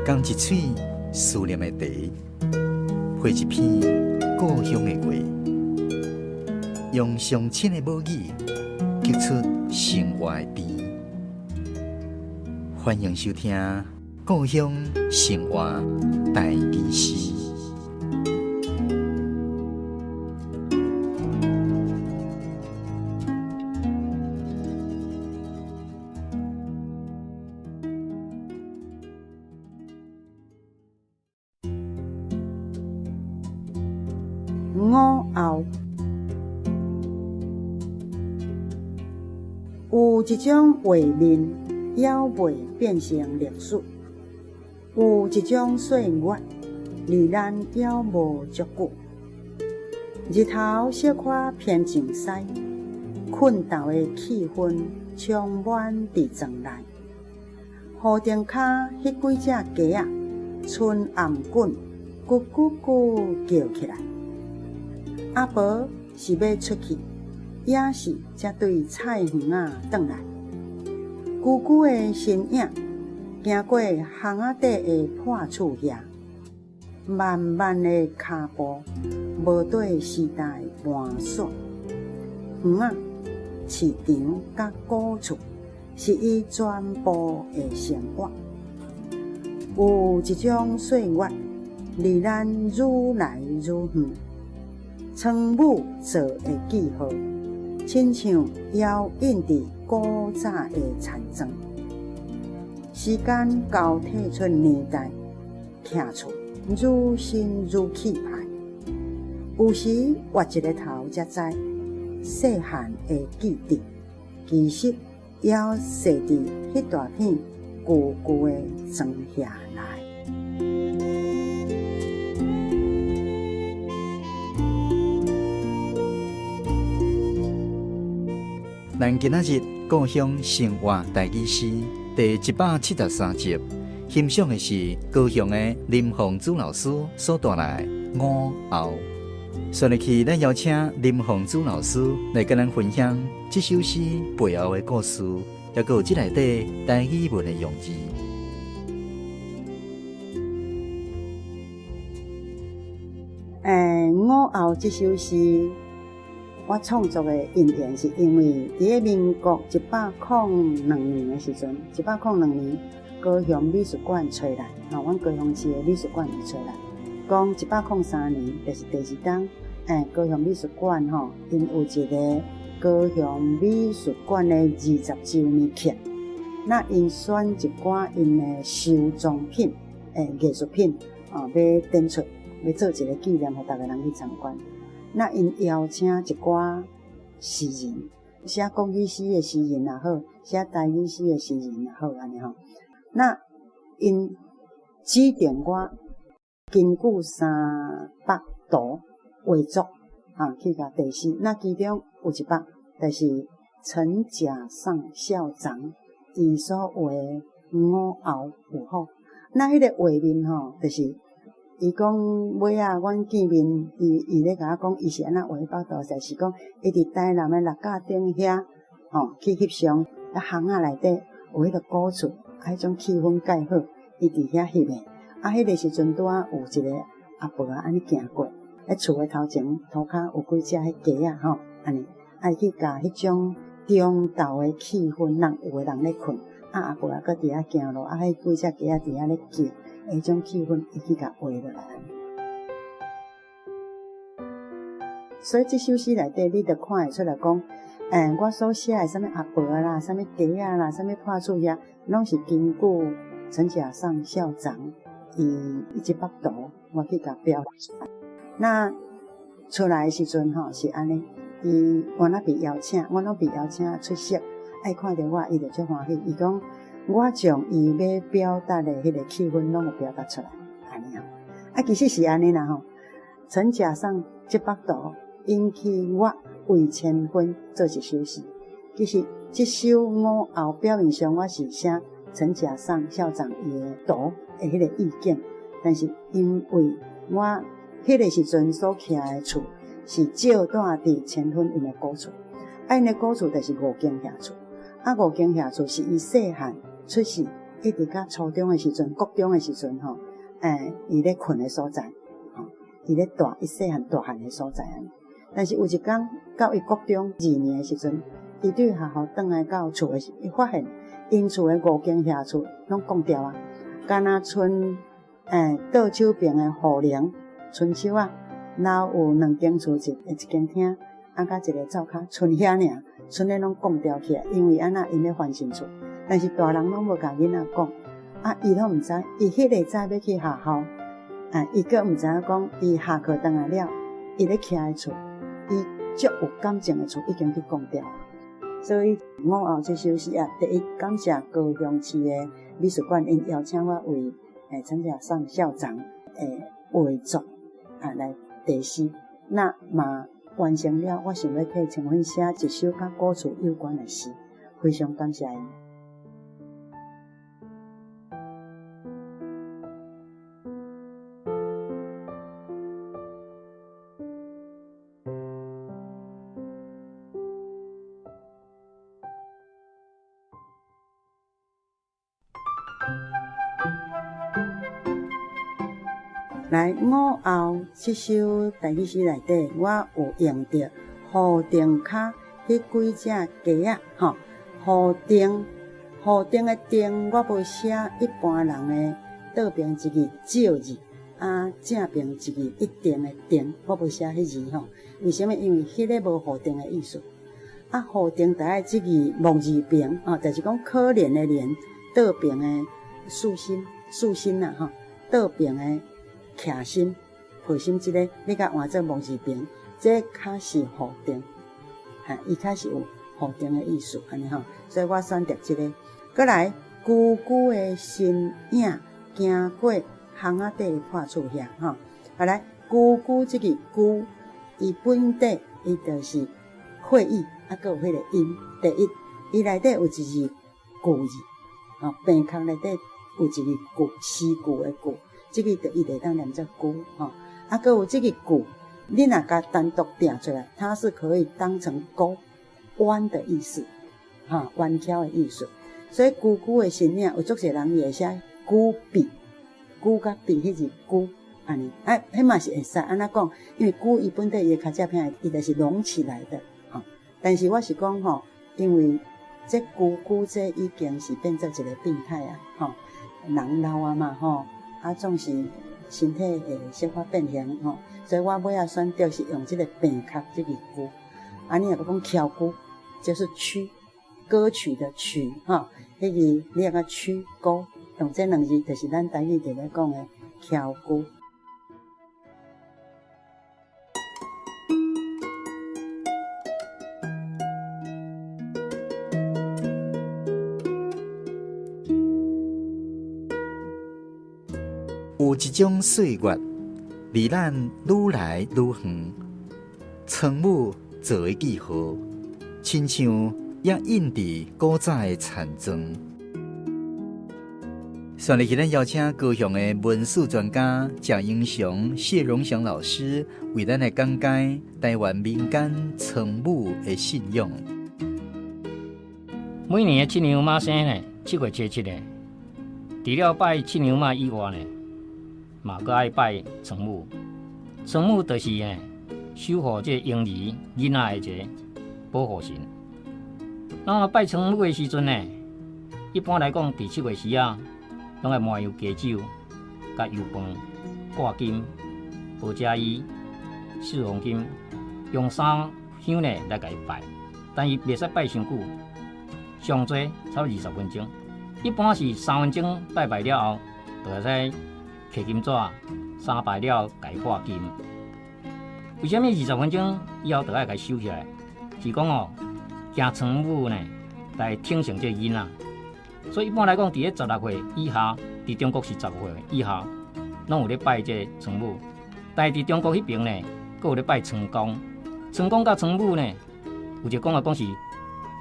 仝一喙思念的茶，配一篇故鄉的話，用上親的母語，激出生活的甜。歡迎收聽《故鄉生活台語詩》。午後，有一種畫面，猶未變成歷史；有一種歲月，離咱猶無足久。日頭小可偏上西，睏晝的氣氛充滿佇庄內。雨頂跤彼幾隻雞仔，春暗滾，咕咕咕叫起來。阿婆是欲出去，抑是才對菜園仔轉來？龜龜的身影行過巷仔底的破厝遐，慢慢的跤步，無綴時代盤旋。園仔、市場佮古厝，是伊全部的生活。有一種歲月，離咱愈來愈遠。窗母做的記號，親像搖印佇古早的田莊。時間交替出年代，徛厝愈新愈氣派。有時回一个頭才知，細漢的記憶，其實猶踅佇彼大片舊舊的莊遐內。咱今仔日故鄉生活台語詩第173集，欣賞的是高雄的林鳳珠老師所帶來的午後。接落去，咱邀請林鳳珠老師來佮咱分享這首詩背後的故事，抑閣有這內底台語文的用字。午後這首詩，我創作的因緣是因為佇咧民國102年的時陣，102年高雄美術館揣來，吼，阮高雄市的美術館伊揣來，講103年就是第二冬，高雄美術館吼，𪜶有一个高雄美術館的20週年慶，那𪜶選一寡𪜶的收藏品，藝術品，哦，欲展出，欲做一个紀念，予逐个人去參觀。那𪜶邀請一寡詩人，寫國語詩的詩人也好，寫台語詩的詩人也好，按呢吼。那𪜶指定我根據三幅圖畫作，去共題詩。那其中有一幅，就是陳甲尚校長伊所畫的午後有雨。那彼个畫面吼，就是伊講尾仔，阮見面，伊伊咧共我講，伊是按怎畫彼幅圖，就是講伊佇台南的六甲頂遐，吼去翕相，啊巷仔內底有彼个古厝，啊彼種氣氛蓋好，伊佇遐翕的。啊，彼个時陣拄仔有一个阿婆仔按呢行過，佇厝的頭前塗跤有幾隻彼雞仔吼，按呢，啊伊去共彼種中晝的氣氛，人有的人咧睏，啊阿婆仔閣佇遐行路，啊彼幾隻雞仔佇遐咧叫。彼種氣氛，伊去共畫落來。所以這首詩內底，你就看會出來講，我所寫的啥物阿婆啦，啥物雞仔啦，啥物破厝遐，攏是根據陳甲尚校長伊伊這幅圖，我去共標。那出來的時陣吼是按呢，伊我若被邀請，我攏被邀請出席，伊看著我，伊就足歡喜，伊講。我將伊欲表達的彼个氣氛攏有表達出來，按呢吼。啊，其實是按呢啦吼。陳甲尚這幅圖引起我為千分做一首詩。其實這首午後表面上我是寫陳甲尚校長伊的圖的彼個意境，但是因為我彼个時陣所徛的厝是借住佇千分𪜶的古厝，啊，𪜶的古厝就是五間瓦厝，啊，五間瓦厝是伊細漢出世，一直到初中的時陣、國中的時陣吼，伊咧睏的所在，吼，伊咧大伊細漢大漢的所在按呢。但是有一工到伊國中二年的時陣，伊對學校轉來到厝的時，伊發現𪜶厝的五間瓦厝攏摃掉啊，敢若賰倒手爿的雨林春秋啊，然後有兩間厝一間廳，啊，佮一个灶跤，賰遐爾，賰咧攏摃掉起來，因為按怎𪜶欲翻新厝，但是大人攏無共囡仔講，啊，伊攏毋知，伊彼个早欲去學校，啊，伊閣毋知影講，伊下課轉來了，伊咧徛的厝，伊足有感情的厝已經去摃掉。所以午後這首詩啊，第一感謝高雄市的美術館，𪜶邀請我為陳亞尚校長的畫作啊來題詩，那嘛完成了我想欲替清芬寫一首佮古厝有關的詩，非常感謝𪜶。來午後這首台語詩內底，我有用著雨頂跤彼幾隻雞仔吼，雨頂雨頂的頂，我無寫一般人的倒爿一字少字，啊正爿一字一定的定，我無寫彼字吼。為啥物？因為彼个無雨頂的意思。啊，雨頂台這字木字邊，吼，就是講可憐的憐，倒爿的豎心，豎心啦吼，倒爿的。徛心、抱心，這个你共換做木字邊，這較是雨頂，哈，伊較是有雨頂的意思，按呢吼，所以我選擇這个。閣來，龜龜的身影行過巷仔底的破厝遐，吼，啊來，龜龜這个龜，伊本底伊就是會意，啊，閣有彼个音。第一，伊內底有一字句字，吼，平空內底有一字句，詩句的句。這个就伊會當念做龜吼，啊，閣有這个句，你若共單獨定出來，它是可以當成勾彎的意思，哈，彎翹的意思。所以龜龜的身影有足濟人伊會寫龜筆，龜佮筆彼字龜按呢，啊，彼嘛是會使按呢講，因為龜伊本底伊的跤脊片，伊就是隆起來的，吼。但是我是講吼，因為這龜龜這已經是變做一個病態啊，吼，人老啊嘛，吼。啊，總是身體會小可變形吼，所以我尾仔選擇是用這个平殼這个龜。啊，你若欲講蹺龜，就是曲，歌曲的曲吼，彼个你若講曲歌，用這兩字就是咱台語佇咧講的蹺龜。有一種歲月，離咱愈來愈遠，倉母做的記號，親像也印佇古早的田莊。上日咱邀請高雄的文史專家蔣英雄、謝榮祥老師為咱來講解台灣民間倉母的信仰。每年的七娘媽生呢，7月初7呢，除了拜七娘媽以外呢，嘛閣愛拜倉母。倉母就是呢，守護這個嬰兒囡仔的一個保護神。那麼拜倉母的時陣呢，一般來講，佇7月時啊，攏愛麻油雞酒、佮油飯、掛金、保家衣、四黃金，用三香呢來共伊拜。但伊袂使拜傷久，上濟差不多20分鐘。一般是3分鐘拜拜了後，就會使摕金紙三拜了後，共伊化金。為啥物20分鐘以後就愛共伊收起來？是講哦，驚倉母呢來挺成這個囡仔。所以一般來講，佇咧16歲以下，佇中國是15歲以下，攏有咧拜這個倉母。但是佇中國彼爿呢，閣有咧拜倉公。倉公佮倉母呢，有一個講法講是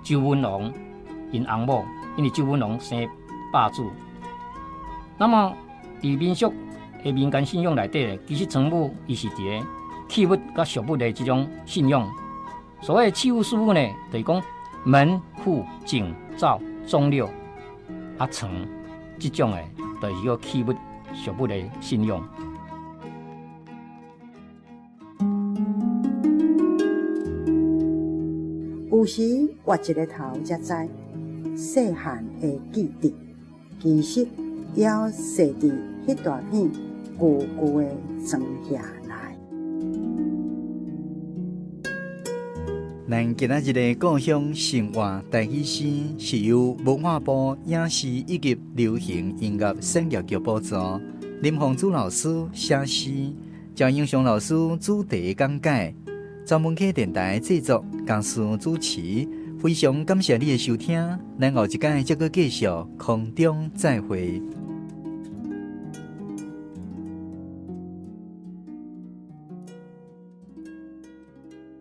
周文王𪜶翁某，因為周文王生霸主。那麼佇民俗的民間信仰內底，其實倉母伊是佇咧器物佮俗物的這種信仰。所謂器物俗物呢，就是講門戶井灶中六啊床，這種的，就是叫器物俗物的信仰。有時越一个頭才知，細漢的記憶，其實猶踅佇彼大片舊舊的莊葉內。咱今仔日的故鄉生活台語詩，是由文化部影視以及流行音樂產業局補助，林鳳珠老師寫詩，趙英雄老師主題講解，專門客電台製作，公司主持。非常感謝你的收聽，咱後一擺再閣繼續空中再會。